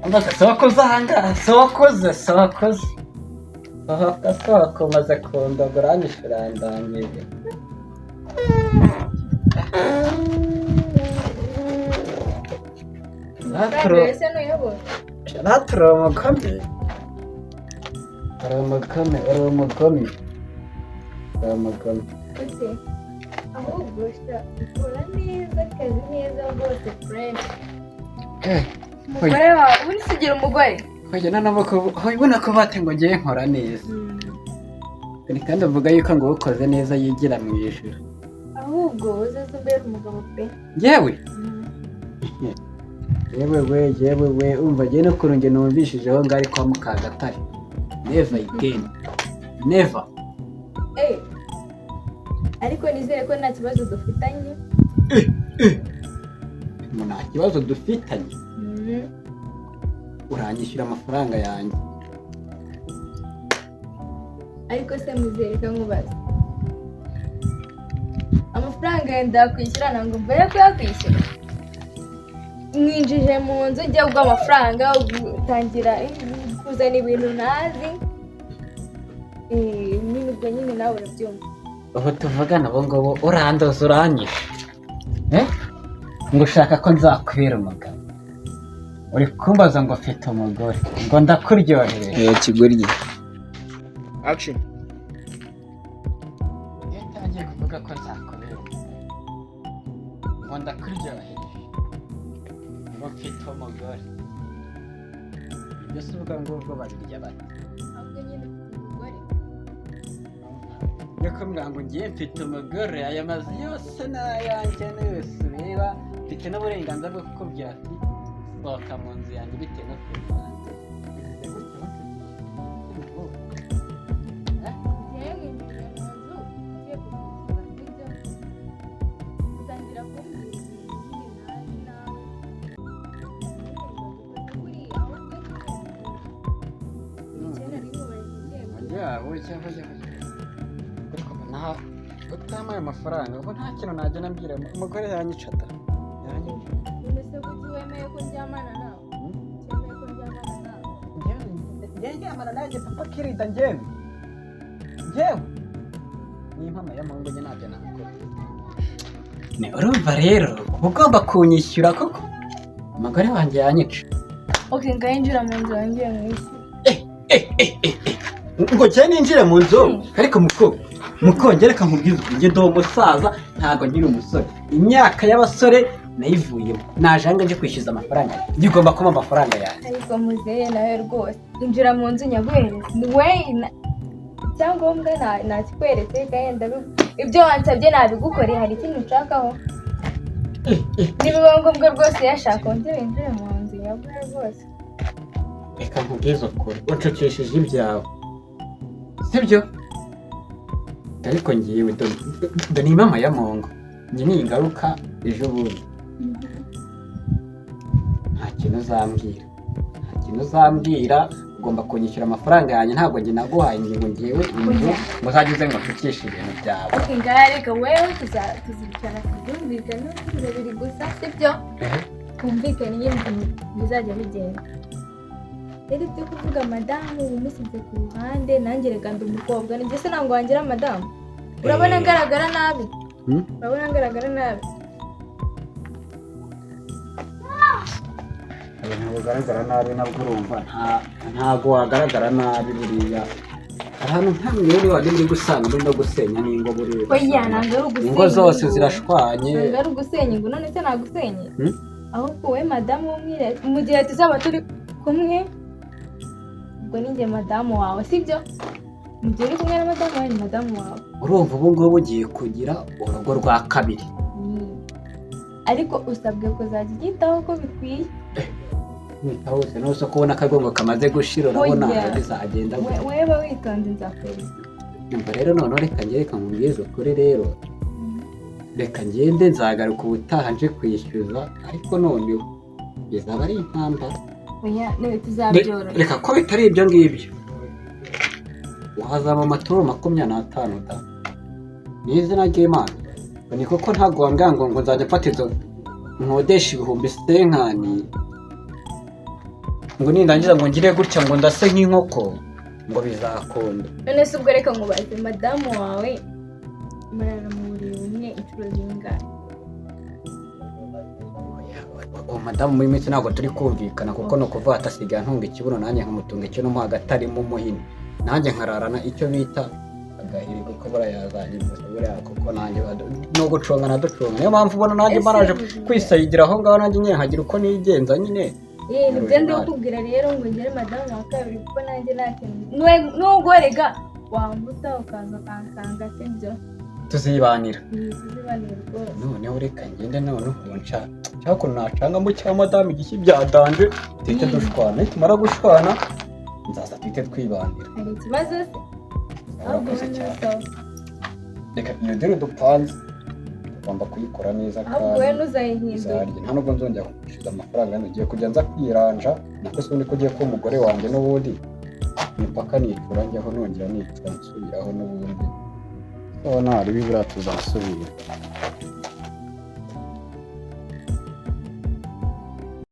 Umva sokoza ahangaha, sokoze, sokoze, sohoka, sohoka, umaze kundogora uranyishe, urandangije. Amafaranga yose ntuyabona. Naturi umugome, uri umugome, uri umugome, uri umugome. Okay. Ahubwo sha ukora neza akazi neza rwose, fresh. Umugore wawe ubundi se ugira umugore? Hoya, noneho hoya, ubona ko bate ngo ngiye nkora neza. Dore kandi uvuga yuko ngo ukoze neza yigira mu ijuru. Ahubwo uzaze umbere umugabo pe. Yewe yewe we, yewe we, umva ngewe n'ukuntu njye numvishijeho ngari kwa Mukagatare, never again, never. Eh, ariko nizere ko nta kibazo dufitanye. Ngo nta kibazo dufitanye? Uranyishyura amafaranga yanjye. Ariko se muzereka nkubaza, amafaranga yawe ndakwishyura, ntabwo mbere kuyakwishyura mwinjije mu nzu, ujya guha amafaranga utangira kuzana ibintu ntazi. Nyine ubwo nyine nawe urabyumva. Ubu tuvugana ubu ngubu urandoza, uranyishe. Eh? Ngo ushaka ko nzakubera umugabo, uri kumbaza ngo mfite umugore, ngo ndakuryohereje. Kigoryi. Action. Iyo utangiye kuvuga ko nzakubera umugabo, ngo ndakuryohereje, ngo mfite umugore, ibyo si ubwo ngubwo babirya bate? Ahubwo nyine ufite umugore. Yo kumbwira ngo ngiye mfite umugore, aya mazu yose ni ayanjye yose ureba, mfite n'uburenganzira bwo kukubwira ati sohoka mu nzu yanjye bitewe no wanjye. Bivuze gutyo gutyo. Njyewe mwinjije mu nzu ugiye kukwishyura, sibyo? Utangira kumbwira ibintu nyine ntazi nawe nyine kuriya. Ahubwo nyine kera nari nkubajije. Oya, oya, oya, oya. Ariko nta utampaye amafaranga ubu nta kintu nagenda mbwira umugore, yanyica da, yanyica. None se kuki wemeye ko ndyamana nawe? Kuki wemeye ko ndyamana nawe? Njyewe ndyamana nanjye papa kirida, njyewe njyewe ni impamo ya Mungu, njye ntabyo nakora. Ni urumva rero uba ugomba kunyishyura koko umugore wanjye yanyica. Ok, ngaho injira mu nzu wongere mwishyure. Ngo njye ninjire mu nzu? Ariko muko muko, njye reka nkubwize ukuri, njye ndi umusaza, ntabwo nkiri umusore, imyaka y'abasore nayivuyemo. Naje aha ngaha nje kwishyuza amafaranga yanjye, ugomba kumpa amafaranga yanjye. Ariko muzehe nawe rwose, injira mu nzu nyaguhereze ni we icyangombwa nakikweretse kandi ibyo wansabye nabigukoreye. Hari ikindi nshakaho? Nibiba ngombwa rwose yashaka wongere winjire mu nzu nyaguhe rwose. Reka nkubwize ukuri, unshukishije ibyawe sibyo, ariko ngiwe do ni mama ya Mungu, njye ni ingaruka ejo bundi nta kintu uzambwira, nta kintu uzambwira. Ugomba kunyishyura amafaranga yanjye. Ntabwo njye naguhaye ingingo ngewe inzu ngo uzajye uze ngo nshukishe ibintu byawe. Ok, ngaha reka wewe tuzicara tubyumvikane turi babiri gusa, sibyo? Twumvikane nyine ukuntu bizajya bigenda. Rero ibyo kuvuga madamu uba umusize ku ruhande, nanjye reka ndi umukobwa, ni se ntabwo wangira madamu? Urabona ngaragara nabi? Hmm? Urabona ngaragara nabi? Ibintu bugaragara nabi nabwo urumva ntabwo wagaragara nabi. Buriya ahantu nkamwe rero wari uri gusanga uri no gusenya n'ingo buriya. Oya, ntabwo ari ugusenya ingo zose ingo. Zirashwanye. Ntabwo ari ugusenya ingo. None se nagusenye? Hmm? Ahubwo wowe madamu w'umwire, mu gihe tuzaba turi kumwe ubwo ni njye madamu wawe, sibyo? Mu gihe uri kumwe na madamu wawe ni madamu wawe. Urumva ubu ngubu ugiye kugira urugo rwa kabiri. Ariko usabwe kuzajya uryitaho uko bikwiye. Wita wose nose kubona akagongo kamaze gushira, urabona Oya. bizagenda gute? Weba witonze nzakwereka. Umva rero, noneho reka njye, reka nkubwize ukuri rero, reka ngende, nzagaruka ubutaha nje kwishyuza, ariko noneho bizaba ari intambara. Oya, niwe tuzabyoroshya. Reka ko bitari ibyo ngibyo uhazaba amaturo 25 da, ni izina ry'Imana. Ngo ni koko ntabwo wambwira ngo nzajya mfata izo nkodesha 50,000. Ngo nindangiza ngo ngire gutya ngo ndase nk'inkoko, ngo bizakunda. None se ubwo reka nkubaze, madamu wawe murara mu buriri bumwe inshuro zingahe? Uwo madamu muri minsi ntabwo turi kumvikana, kuko ni ukuvuga ati asigaye antunga ikibuno, nanjye nkamutunga ikibuno mo hagati arimo umuhini, nanjye nkararana icyo bita agahiri, kuko buriya yazanye buriya, kuko nanjye no gucunga naducunga. Niyo mpamvu ubona nanjye Ese mbaraje kwisayigira aho ngaho, nanjye nyine nkagira uko nigenza nyine. Eh, nibyo ndi kukubwira rero, ngo ngere madamu wa kabiri, kuko nanjye nta kintu. Nubwo rega wambuta ukaza ukansanga, sibyo? Tuzibanira. Tuzibanira rwose. Noneho reka ngende, noneho nca cyangwa ukuntu nacangamo cya madamu igishyi byadanje, tuhite dushwana. Nitumara gushwana nzaza tuhite twibanira. Hari ikibazo se? Ahubwo Urakoze wowe cyane. ntusabe. Reka iyo deal dupanze tugomba kuyikora neza. Ahubwo wowe Kandi ntuzayihindure. izarye, nta nubwo nzongera kukwishyuza amafaranga hano, ugiye kujya nza kwiranja nako se ubundi ko ugiye kuba umugore wanjye n'ubundi imipaka nicura njyaho, nongera nicura nsubiraho n'ubundi. So ntarebe buriya tuzasubira.